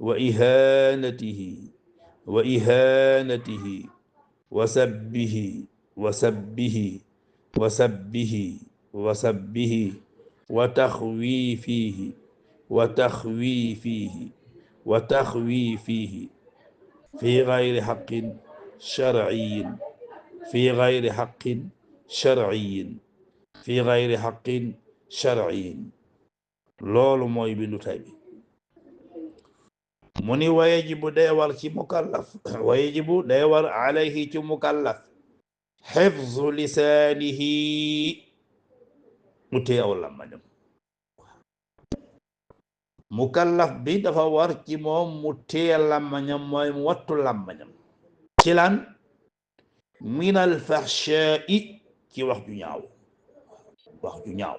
وإهانته وإهانته وسبه وسبه وسبه وسبه وتخويفه وتخويفه وتخويفه في غير حق شرعي في غير حق شرعي في غير حق شرعي loolu mooy bindu tay bi mu ni wayajibu day war ci mukallaf wayajibu day war alayhi ci mukallaf xifzu lisaanihi mu téye aw làmmañam mukallaf bi dafa war ci moom mu téye làmmañam mooy mu wattu làmmañam ci lan min al fahshaa'i ci wax ju ñaaw wax ju ñaaw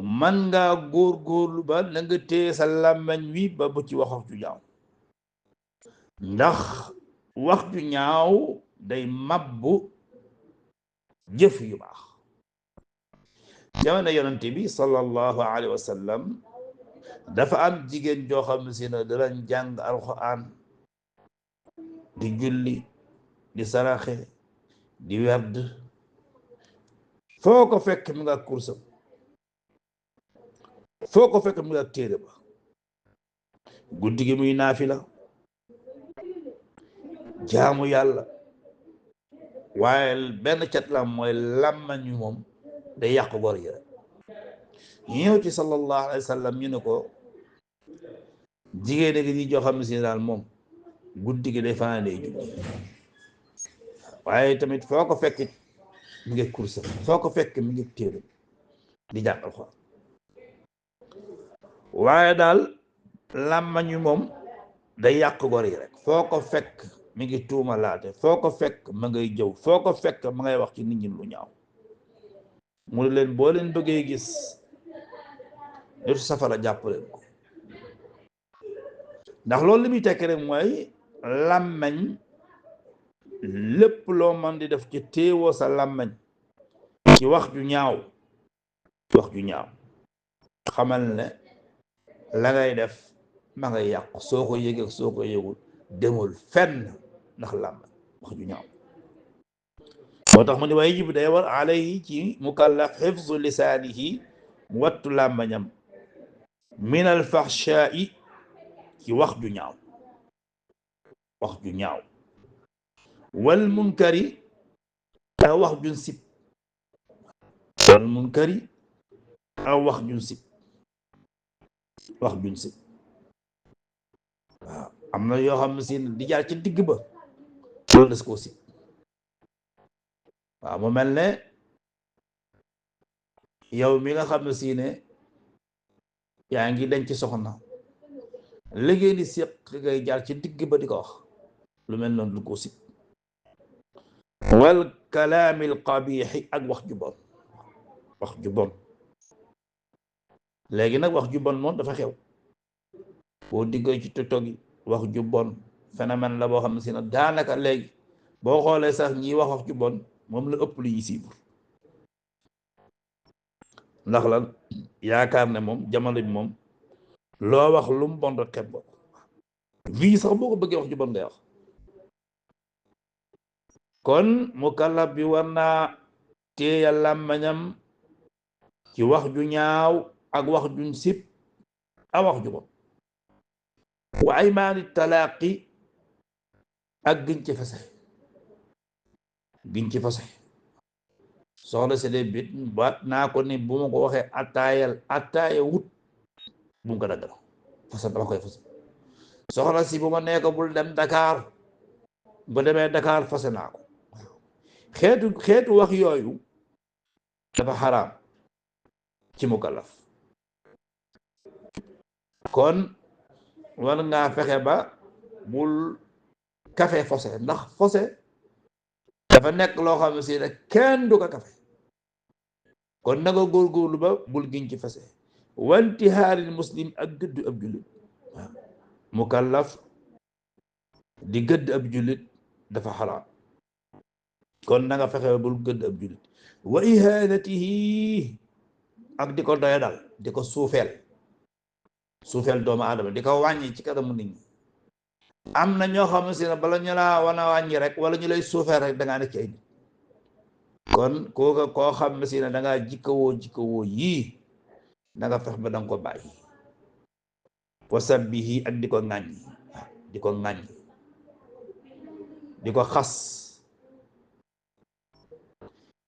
man nga góorgóorlu ba na nga téye sa làmmañ wi ba bu ci wax ju ñaaw ndax wax ju ñaaw day mabbu jëf yu baax jamono yonente bi sallallahu alayhi wa sallam dafa am jigéen joo xam si ne danañ jàng alquran di julli di saraxe di werd foo ko fekk mi nga kursam foo ko fekk mi nga téere ba guddi gi muy naafila jaamu yàlla waaye benn cat la mooy làmmañ wi moom day yàq gor yi rek ñëw ci sallallahu alayhi wa sallam ñu ne ko jigéen gi ñi joo xam ne si daal moom guddi gi day fanaan day julli waaye tamit foo ko fekk mi ngi kursa foo ko fekk mi ngi téere di jàng alxuraan waaye daal làmmañ wi moom day yàq gor yi rek foo ko fekk mi ngi tuuma laate foo ko fekk ma ngay jëw foo ko fekk ma ngay wax ci nit ñi lu ñaaw mu ne leen boo leen bëggee gis nitu safara jàpp leen ko ndax loolu li muy tekki rek mooy làmmañ lépp loo man di def ci téewoo sa làmmañ ci wax ju ñaaw wax ju ñaaw xamal ne la ngay def ma ngay yàqu soo ko yëgee soo ko yëgul demul fenn ndax làmmañ wax ju ñaaw moo tax mu ne waajib day war alayhi ci mukallaf xifzu lisaanihi mu wattu làmmañam min al fahshaa'i ci wax ju ñaaw wax ju ñaaw wal munkari aw wax jun sib wal munkari aw wax jun sib wax jun sib waaw am na yoo xam ne si di jaar ci digg ba loolu des koo sib waaw mu mel ne yow mi nga xam ne si ne yaa ngi denc soxna liggéey ni séq ngay jaar ci digg ba di ko wax lu mel noonu lu ko sib wal kalaamil qabiixi ak wax ju bon wax ju bon léegi nag wax ju bon moom dafa xew boo diggee ci TikTok yi wax ju bon phénomène la boo xam ne si nag daanaka léegi boo xoolee sax ñi wax ju bon moom la ëpp lu ñuy suivre ndax lan yaakaar ne moom jamono bi moom loo wax lu mu bon rek xeeb ko fii sax boo ko bëggee wax ju bon ngay wax kon mukallaf bi war naa téye làmmañam ci wax ju ñaaw ak wax juñ sib a wax ju bon wa aymaani talaaqi ak giñ ci fase giñ ci fase soxna si de bit baat naa ko ni bu ma ko waxee attaaya wut bu mu ko daggal fase dama koy fase soxna si bu ma nee ko bul dem Dakar bu demee Dakar fase naa ko xeetu wax yooyu dafa xaraam ci mukallaf kon war ngaa fexe ba bul kafe fose ndax fose dafa nekk loo xam ne si ne kenn du ko kafe kon na nga góorgóorlu ba bul giñ ci fase wanti xaaril muslim ak gëdd ab jullit waaw mukallaf di gëdd ab jullit dafa xaraam kon na nga fexe ba bul gëdd ab jullit wa ihanatihi ak di ko doya dal di ko suufeel suufeel doomu aadama di ko wàññi ci kanamu nit ñi am na ñoo xam ne si ne bala ñu laa wana wàññi rek wala ñu lay suufeel rek da ngaa nekk ay nit kon kooka koo xam ne si ne da ngaa jikkawoo yii da nga fex ba da nga ko bàyyi wa sabbihi ak di ko ŋàññi di ko ŋàññi di ko xas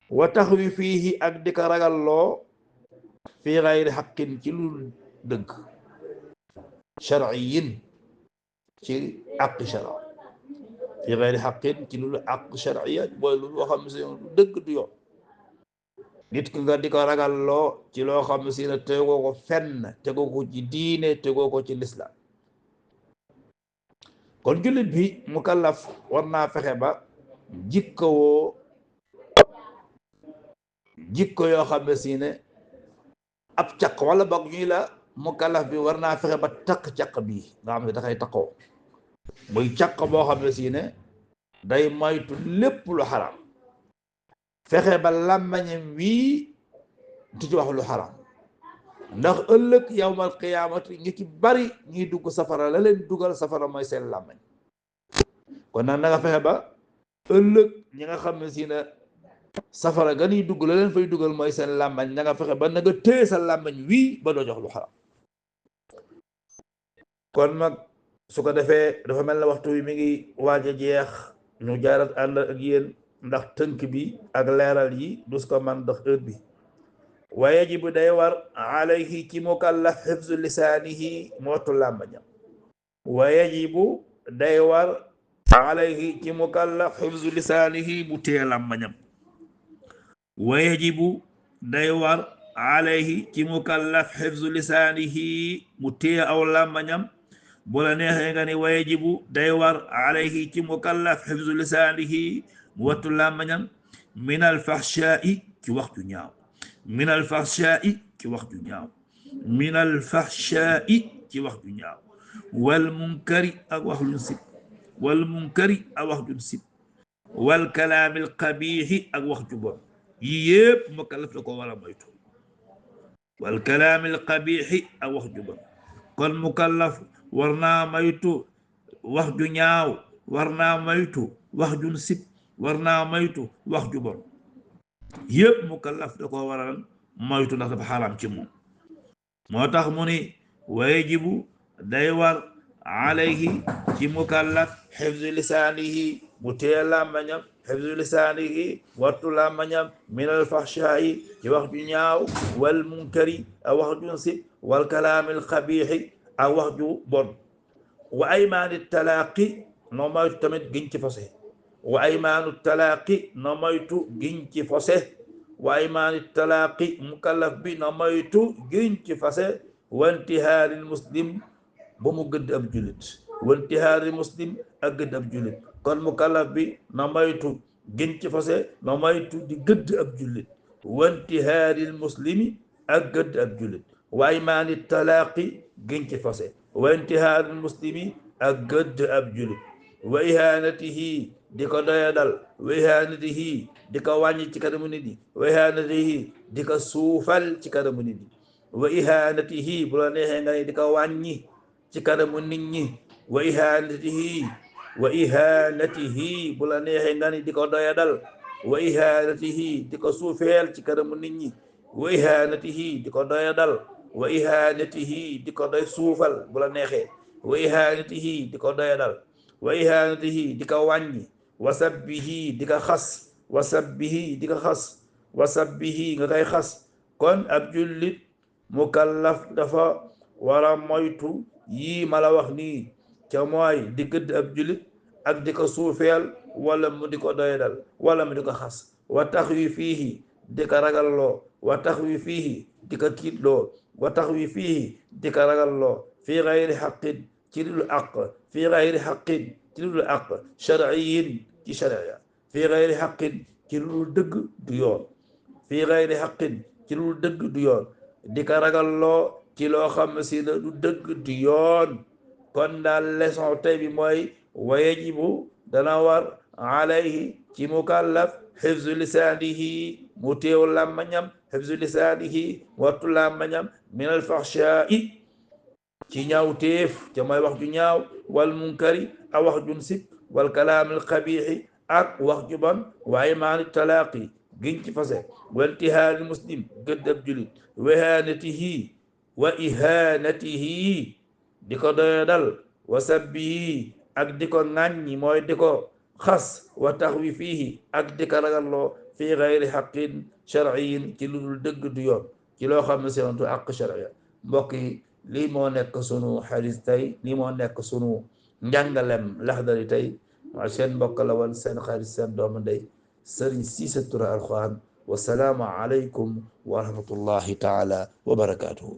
wa taxwi fiihi ak di ko ragalloo fi gayri xaqin ci lu dëgg sharciyin ci àq shara fi gayri xaqin ci lu àq sharciya booy lu loo xam ne si lu dëgg du yoon nit ki nga di ko ragalloo ci loo xam ne si ne tegoo ko fenn tegoo ko ci diine tegoo ko ci lislaam kon jullit bi mukallaf war naa fexe ba jikkowoo jikko yoo xam ne si ne ab caq wala boog ñuy la mukallaf bi war naa fexe ba takk caq bii nga xam ne dafay takkoo muy caq boo xam ne si ne day moytu lépp lu xaram fexe ba làmmañam wii du ci wax lu xaram ndax ëllëg yawmal qiyaamati ngi ci bari ñuy dugg safara la leen dugal safara mooy seen làmmañ kon nag na nga fexe ba ëllëg ñi nga xam ne si ne safara ga ñuy dugg la leen fay dugal mooy seen làmmañ na nga fexe ba na nga téye sa làmmañ wii ba doo jox lu xaram kon nag su ko defee dafa mel ne waxtu wi mi ngi waaj a jeex ñu jaarat ànd ak yéen ndax tënk bi ak leeral yi dus ko man ndax heure bi wa yajibu day war alayhi ci mukallaf xifzu lisaanihi mootu làmbañam wa yajibu day war alayhi ci mukallaf xifzu lisaanihi mu téye làmbañam wa yajibu day war alayhi ci mukallaf xifzu lisaanihi mu téye aw làmbañam bu la neexee nga ni wa yajibu day war alayhi ci mukallaf xifzu lisaanihi mu wattu làmbañam min alfaxshaa'i ci wax ju ñaaw min alfaxshaa'i ci wax ju ñaaw min alfaxshaa'i ci wax ju ñaaw wal munkari ak wax lu sib wal munkari ak wax ju sib wal kalaamil qabiixi ak wax ju bon yi yépp mukallaf la ko war a moytu wal kalaamil qabiixi ak wax ju bon kon mukallaf war naa moytu wax ju ñaaw war naa moytu wax ju sib war naa moytu wax ju bon yépp mukallaf da ko waral moytu ndax dafa xaraam ci moom moo tax mu ni wa yajibu day war alayhi ci mukallaf xifzu lisaanihi mu téye làmmañam xifzu lisaanihi wattu làmmañam min alfaxshaayi ci wax ju ñaaw wal munkari ak wax ju sib wal kalaamil xabiixi ak wax ju bon wa aymaani talaaqi noo moytu tamit giñ ci fase wa aymaanu talaaqi no moytu giñ ci fase wa aymaanu talaaqi mukallaf bi no moytu giñ ci fase wa intihaaril muslim ba mu gëdd ab julit wa intihaaril muslim ak gëdd ab julit kon mukallaf bi no moytu giñ ci fase no moytu di gëdd ab julit wa intihaaril muslimi ak gëdd ab julit wa aymaanu talaaqi giñ ci fase wa intihaaril muslimi ak gëdd ab julit wa ihaanatihi di ko doyadal wa ihaanatihi di ko wàññi ci kanamu nit ñi wa ihaanatihi di ko suufal ci kanamu nit ñi wa ihaanatihi bu la neexee nga ni di ko wàññi ci kanamu nit ñi wa ihaanatihi wa ihaanatihi bu la neexee nga ni di ko doyadal wa ihaanatihi di ko suufeel ci kanamu nit ñi wa ihaanatihi di ko doyadal wa ihaanatihi di ko doy suufal bu la neexee wa ihaanatihi di ko doyadal wa ihaanatihi di ko wàññi wa sabbihi di ko xas wa sabbihi di ko xas wa sabbihi nga koy xas kon ab jullit mukallaf dafa war a moytu yii ma la wax nii ca mooy di gëdd ab jullit ak di ko suufeel wala mu di ko doyadal wala mu di ko xas wa taxwiifihi di ko ragalloo wa taxwiifihi di ko tiitloo wa taxwiifihi di ko ragalloo fii gayri xaqin ci lu àq fii gayri xaqin ci lu àq sharciyin ci sharia fii gayri xaqin ci lu dëgg du yoon fii gayri xaqin ci lu dëgg du yoon di ko ragalloo ci loo xam si ne du dëgg du yoon kon daal leçon tey bi mooy wa yajibu dana war alayhi ci mukallaf xifzu lisaanihi mu teew làmmañam xifzu lisaanihi wattu làmmañam min alfaxshaa'i ci ñaaw téef ca mooy wax ju ñaaw wal munkari a wax jun sib wal kalaamil xabiixi ak wax ju bon waaye maani talaaqi giñ ci fase waltihaani muslim gëddab julit wa ihanatihi di ko doyadal wa sabbihi ak di ko ŋàññi mooy di ko xas wa taxwifihi ak di ko ragalloo fi gayri xaqin sharciyin ci lu dul dëgg du yoon ci loo xam ne seentu àq sharia mbokk yi lii moo nekk sunu xadis tey lii moo nekk sunu njàngalem Laxdari tey waa seen mbokk la woon seen xarit seen doomu ndey Sëriñ Siise Ture Alxuraan wasalaamu aleykum wa rahmatullahi taala wa barakaatuhu